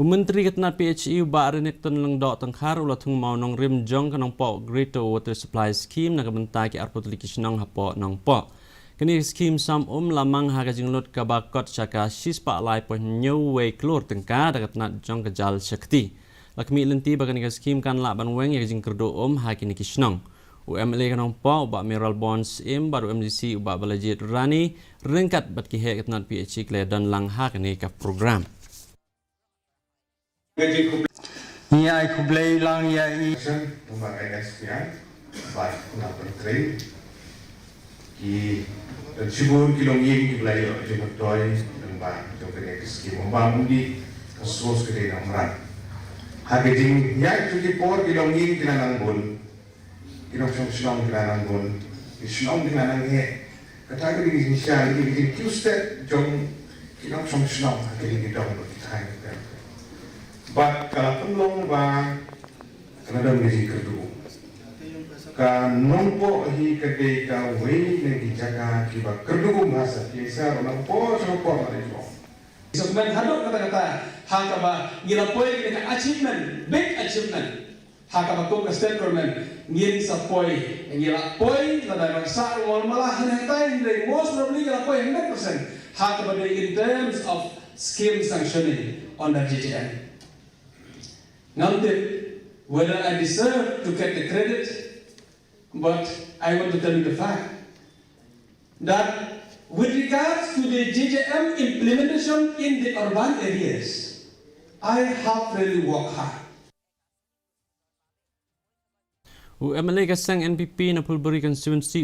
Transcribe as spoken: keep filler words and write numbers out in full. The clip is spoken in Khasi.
U Myntri ka tnat P H E u Bah Renikton Lyngdoh Tengkhar u la thung mawnongrim jong ka Nongpoh Greater Water Supply Scheme na ka bynta ki arphew tylli ki shnong hapoh Nongpoh. Kane ka skhim sam um la mang ha ka jinglut kaba kot sha ka shispah lai point hynñiew wei klur tyngka da ka tnat jong ka Jal Shakti. La khmih lynti ba kane ka skhim kan lah ban weng ïa ka jingkyrduh um ha kine ki shnong. U M L A ka Nongpoh u Bah Mayralborn Syiem bad u M D C u Bah Balajied Rani ryngkat bad ki heh ka tnat P H E ki la don lang ha kane ka program. Ngi ai khublei lang ïa i. Shan, kumba ka S P R, ba kuna pyntrei. Ki, eh, shibun ki longïing ki ba la ïoh jingmyntoi, lyngba jong kane ka skim. Kumba ym dei ka source ka dei na Umrang. Ha ka jingïaid jong ki por ki longïing ki la nang bun. Ki nongshong shnong ki la nang bun, ki shnong ki la nang heh. Kata ka dei ka jingshisha, ka dei ka jingkiew stet jong ki nongshong shnong ha kine ki dong bad ki thaiñ. Bad ka la pynlong ba ka la don ka jingkyrduh. Ka Nongpoh hi ka dei kawei na ki jaka kiba kyrduh um ha sa, ki sa Nongpoh, Nongpoh ma dei jong. Sa kumne haduh katta katta ha kaba ngi la poi kane ka achievement, big achievement. Ha kaba kum ka state government ngin sa poi, ngi la poi, lada ka sah ruh mala hynrei hynrei most probably ngi la poi hundred percent. Ha kaba dei in terms of scheme sanctioning under J J M. Ngam tip whether I deserve to get the credit, but I want to tell you the fact that with regards to the J J M implementation in the urban areas, I have really worked hard. U M L A ka seng N P P na Phulbari constituency,